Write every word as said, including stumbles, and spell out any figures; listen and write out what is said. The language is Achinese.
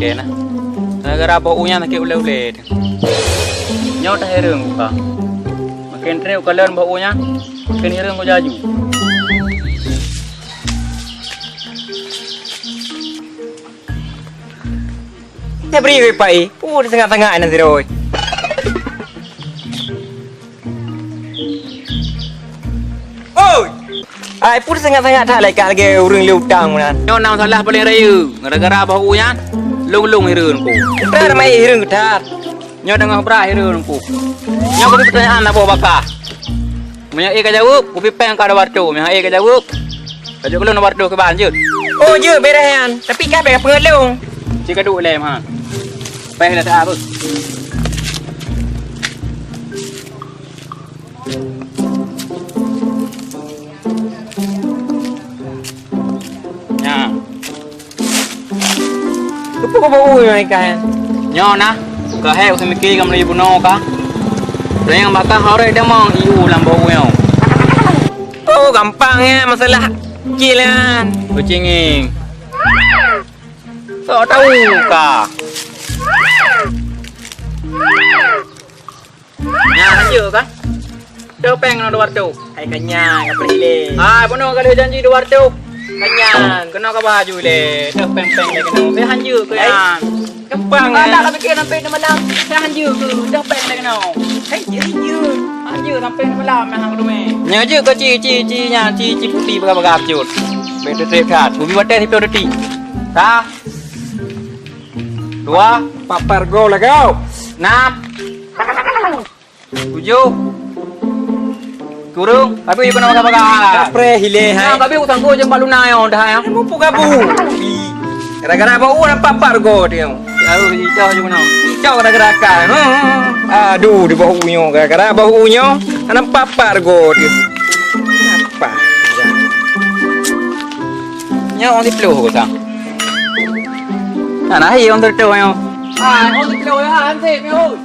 Oke nah. Gara-gara boh u nyan sakét ulée-ulée. Nyoe tahireung kuka. Makin trép ukalon boh u nyan, makin hireung kujak aju. Tabri weh Pak, eh. Peue sangat-sangat nan sidroe. Oi! Ai, peue sangat-sangat that lagée ureuëng le utang meunan. Nyoe na masalah paléng rayeuk, gara-gara boh u nyan, lôn-lôn hireuen ku. Peue ramai hireuen that. Nyoe teungoh brat hireuen ku. Nyoe keupeutanyaan na boh baka. Meunyoe éh ka jaweueb, kupi péng ka dua reutôh. Meunyoe éh ka jaweueb, ka jok keu lôn dua reutôh keuban jeuet. Oh, jeuet beureh nyan. Tapi ka bèk peungeut lôn. Cit ka duek lé meuhan. Péng dah tak apa. Nyan. Keupeue keu boh u nyoe ikan? Nyoe nah, keuhai useumiké ka meunyoe bunoe ka. Ureuëng nyang baka horeuh damong ié u lam boh u nyoe. Oh, gampang ya masalah kecil kan. Kucing ni. Sok tahu ka. Nyan hanjeuet kan? Deuh péng keunoe dua reutôh. Hai ka nyan, ka peurih lé. Hai, bunoe ka lheueh janji dua reutôh. Ka nyan, keunoe ka baju lé. Deuh péng-péng lé keunoe. Hai hanjeuet keu nyan. Gampang nyan. Adak ka piké sampai di malam. Hai hanjeuet keu, deuh péng lé keunoe. Hai hanjeuet. Hanjeuet sampai di malam nyan keu dumé. Nyan jeuet keu ci, ci, ci nyan, ci, ci puti bagah-bagah cut. Bèk trép-trép that. Bubi watèe siploh detik. Ka. Dua, papar go lagau. Enam. Tujoh. Kurung, tapi keunoe bagah-bagah. Kapreh ilèe hai. Nah, tapi usang go jeuet bak luna nyoe dah ya. Mupu gabu. Gara-gara bak u nampak papar go dia. Lalu icah je keunoe. Icah gara-gara kan. Hmm. Aduh, di bak u nyoe gara-gara bak u nyoe nampak papar go dia. Apa? Nyoe orang siploh kosong. Nah, nah, iya orang tertua nyoe. Ah, orang siploh ya, hansip nyoe.